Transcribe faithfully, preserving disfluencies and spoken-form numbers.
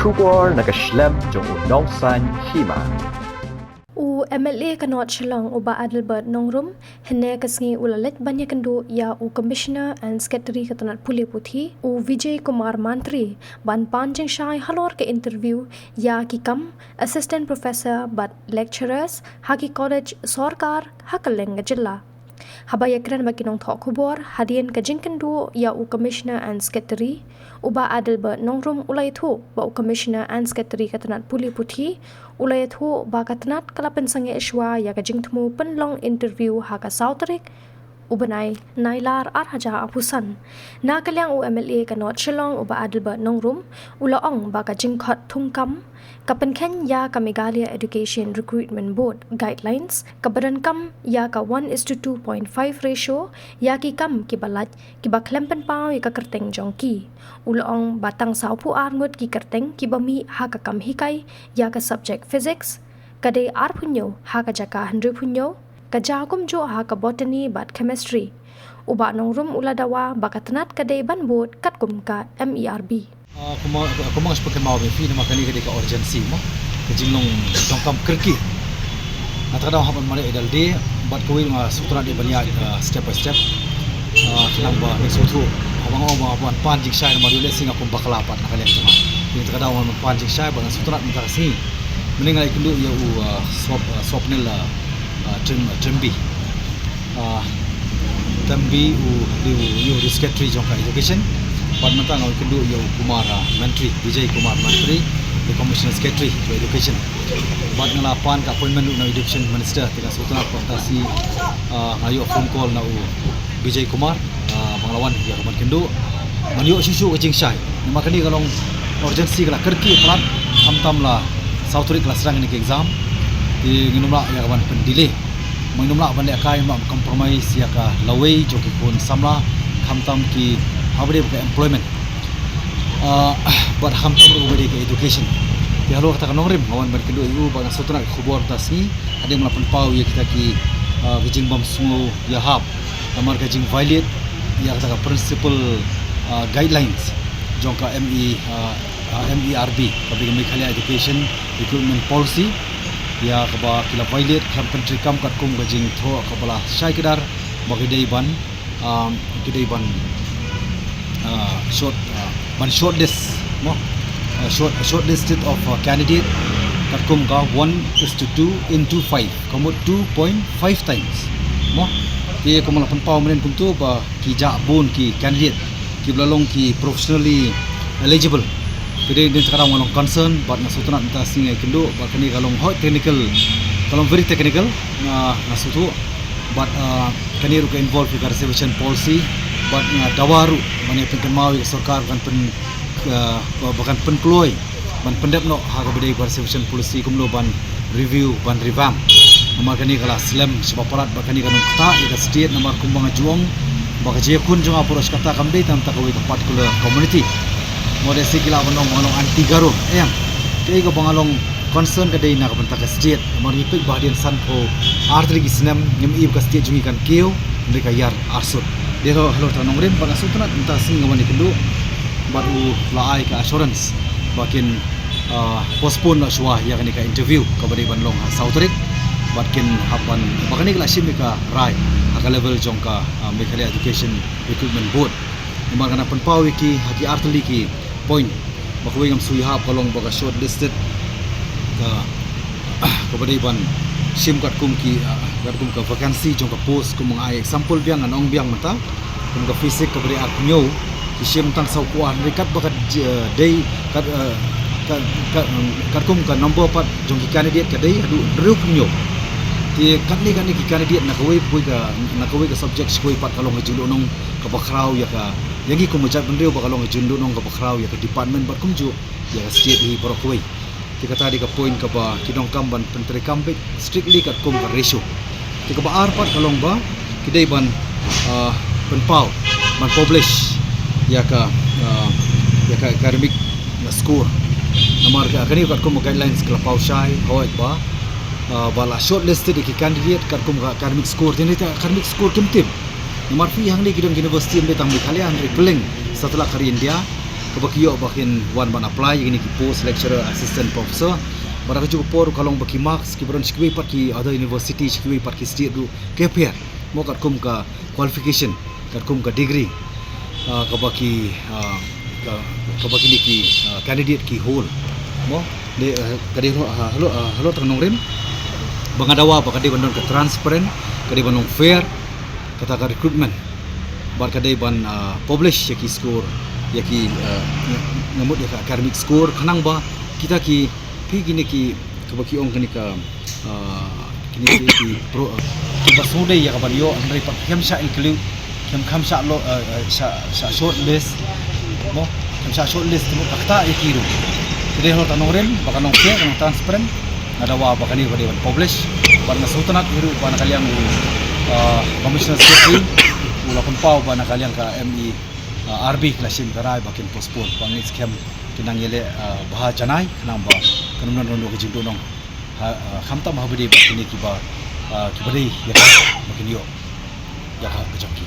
Khubor na ka shlem jong u Nongsaiñ Hima. U M L A ka North Shillong, u Bah Adelbert Nongrum, hynne ka sngi u la leit ban ïakynduh ïa u Commissioner and Secretary ka tnat pule puthi, u Vijay Kumar Mantri, ban pan jingshai halor ka interview ïa ki kam Assistant Professor bad Lecturers ha ki college sorkar ha kylleng ka jylla. Haba ïakren bad ki nongthoh khubor hadien ka jingkynduh ïa u Commissioner and Secretary, u Bah Adelbert Nongrum u la ïathuh ba u Commissioner and Secretary ka tnat pule puthi u la ïathuh ba ka tnat ka la pynsangeh shuwa ïa ka jingthmu pynlong interview ha ka saw tarik u bnai Nailar ar hajar arphew san. Na ka liang u M L A ka North Shillong, u Bah Adelbert Nongrum, u la ong ba ka jingkhot thungkam ka pynkheiñ ïa ka Meghalaya Education Recruitment Board guidelines kaba donkam ïa ka one is to two point five ratio ïa ki kam kiba lait kiba khlem pynpaw ïa ka kyrteng jong ki. U la ong ba tang sawphew ar ngut ki kyrteng kiba mih ha ka kam hikai ïa ka subject physics, ka dei arphew hynñiew ha ka jaka hynriewphew hynñiew, ka jaw kumjuh ha ka botany bad chemistry. U Bah Nongrum u la dawa ba ka tnat ka dei ban bud katkum ka M E R B. Ah, kumba, kumba nga shu pynkynmaw ïa phi, namar kane ka dei ka urgency mo. Ka jinglong donkam kyrkieh. Nga tang ka daw hap ban mareh ïa lade bad kawei nga sngewtynnat dei ban ïaid, ah, step by step. Ah, khnang ba ngin sngewthuh. Haba nga ong ba ban pan jingshai namar ïoh lehse nga kum bakla pat na ka liang jong nga. Te nga tang ka daw ban pan jingshai bad nga sngewtynnat mynta ka sngi. Mynne nga la ïakynduh ïa u, ah, Swap, ah, Swapnil, ah, ah, Trim, ah, Trimby. Ah, Trimby u, u, u, u Secretary jong ka Education. Bad mynta nga la ïakynduh ïa u Kumar, ah, Mantri, Vijay Kumar Mantri, u Commissioner Secretary jong Education. Bad nga la pan ka appointment ruh na Education Minister, te nga sngewtynnat ba mynta ka sngi, ah, nga ïoh phone call na u Vijay Kumar, ah, ba nga la wan ïa ka ban kynduh. Ban ïoh shuh shuh ka jingshai. Namar kane ka long urgency ka la kyrkieh palat, khamtam la saw tarik ka la sdang kane ka exam. Te ngin ym lah ïa ka ban pyndelay. Ngin ym lah ban lehkai, ngin ym lah ban compromise ïa ka lawei jong ki khun samla, khamtam ki haba dei ka employment. Ah, bad khamtam ruh ba dei ka education. Te halor kata ka nongrim nga wan ban kynduh ïa u bad nga sngewtynnat ka khubor mynta ka sngi. Hadien ba la pynpaw ïa kita ki, ah, ki jingbymsngew ïahap. Namar ka jing violate ïa kata ka principal, ah, guidelines jong ka M E, ah, ah, M E R B, ka Meghalaya Education Recruitment Policy, ïa kaba ki la violate, khlem pyntreikam katkum ka jingthoh kaba la shai kdar ba ki dei ban, ah, ki dei ban, ah, short, ah, ban shortlist mo, ah, short, shortlisted of, ah, candidate katkum ka one is to two into five, ka mut two point five times mo. Te kumba la pynpaw mynnin kumto ba ki jah bun ki candidate kiba la long ki professionally eligible. Te dei, dei ka daw nga long concern bad nga sngewtynnat mynta ka sngi nga ïakynduh bad kane ka long hooid technical, ka long very technical, nga, nga sngewthuh. Bad, ah, kane ruh ka involve ïa ka reservation policy bad nga dawa ruh ban ïa pynkynmaw ïa ka sorkar ban pyn, ah, ba, ba kan pynkloi ban pyndep noh ha kaba dei ka reservation policy kumno ban review, ban revamp. Namar kane ka la slem shibun palat bad kane ka nang ktah ïa ka state, namar kumba nga ju ong ba ka jingïakhun jong nga baroh shi katta kam dei tang da kawei ka particular community. Mo, lehse ki lah ban ong ba nga long anti Garo, em. Kaei kaba nga long concern ka dei na ka bynta ka state. Namar ngi peit ba hadien sanphew artylli ki snem ngim i ba ka state jong ngi kan kiew, hynrei ka ïar arsut. Dei halor kata ka nongrim bad nga sngewtynnat mynta ka sngi nga wan ïakynduh bad u la ai ka assurance ba kin, ah, postpone noh shuwa ïa kane ka interview kaba dei ban long ha saw tarik. Bad kin hap ban, ba kane ka la shim ïa ka rai ha ka level jong ka, ah, Meghalaya Education Recruitment Board. Namar nga la pynpaw ïa ki ha ki artylli ki point. Ba kawei ngam shu ïahap ka long ba ka shortlisted, ka, kaba dei ban shim katkum ki, ah, katkum ka vacancy jong ka post, kum nga ai example biang, ngan ong biang mynta. Kum ka physics kaba dei arphew hynñiew, ki shim tang sawphew ar, hynrei katba ka j-, dei, kat, eh, kat, kat, em, katkum ka number pat jong ki candidate ka dei haduh hynriewphew hynñiew. Te katne katne ki candidate na kawei kawei ka, na kawei ka subject, kawei pat ka long ka jingduhnong kaba khraw ïa ka, ïa ngi kum ka jaitbynriew, ba ka long ka jingduhnong kaba khraw ïa ka department bad kumjuh ïa ka state hi baroh kawei. Te kata dei ka point kaba ki donkam ban pyntreikam beit strictly katkum ka ratio. Te kaba ar pat ka long ba ki dei ban, ah, pynpaw, ban publish ïa ka, ah, ïa ka academic score. Namar ka, kane katkum ka guidelines ka la paw shai, hooid ba, ah, ba la shortlisted ïa ki candidate katkum ka academic score. Te ne te academic score kim tip. Namar phi, hangne ki don ki university ym dei tang Meghalaya, hynrei kylleng satlak ka ri India. kaba ki ïoh ba kin wan ban apply ïa kine ki post lecturer, assistant professor. Bad ha kajuh ka por ka long ba ki marks kiba don sha kiwei pat ki other university, sha kiwei pat ki state ruh ki pher, mo, katkum ka qualification, katkum ka degree, ah, kaba ki, ah, ka, kaba kine ki, ah, candidate ki hold, mo. Dei, ah, ka dei halor, ah, halor, ah, halor tang nongrim ba nga dawa ba ka dei ban don ka transparent, ka dei ban long fair kata ka recruitment. Bad ka dei ban, ah, publish ïa ki score, ïa ki, ah, nga mut ïa ka academic score, khnang ba kita ki, phi, kine ki, kaba ki ong kane ka, ah, kine ki, ki pro, ah, kiba sngewdei ïa ka ban ïoh, hynrei pat kim shah include, kim, kim shah lo, ah, ah, shah, shah short list, mo, kim shah short list, mo, kata ïa ki ruh. Ka dei halor tang nongrim ba kan long fair, kan long transparent. Nga dawa ba kane ka dei ban publish. Bad nga sngewtynnat hi ruh ba na ka liang u, ah, Commissioner Secretary u la pynpaw ba na ka liang ka M E, ah, R B ki la shim ka rai ba kin postpone, ba ngin skhem kin nang ïaleh, ah, bha janai, khnang ba kan ym don ruh ka jingduhnong ha, ah, khamtam ha ba dei ba kine kiba, ah, kiba dei ïa ka ba kin ïoh ïa ka hok ka jong ki.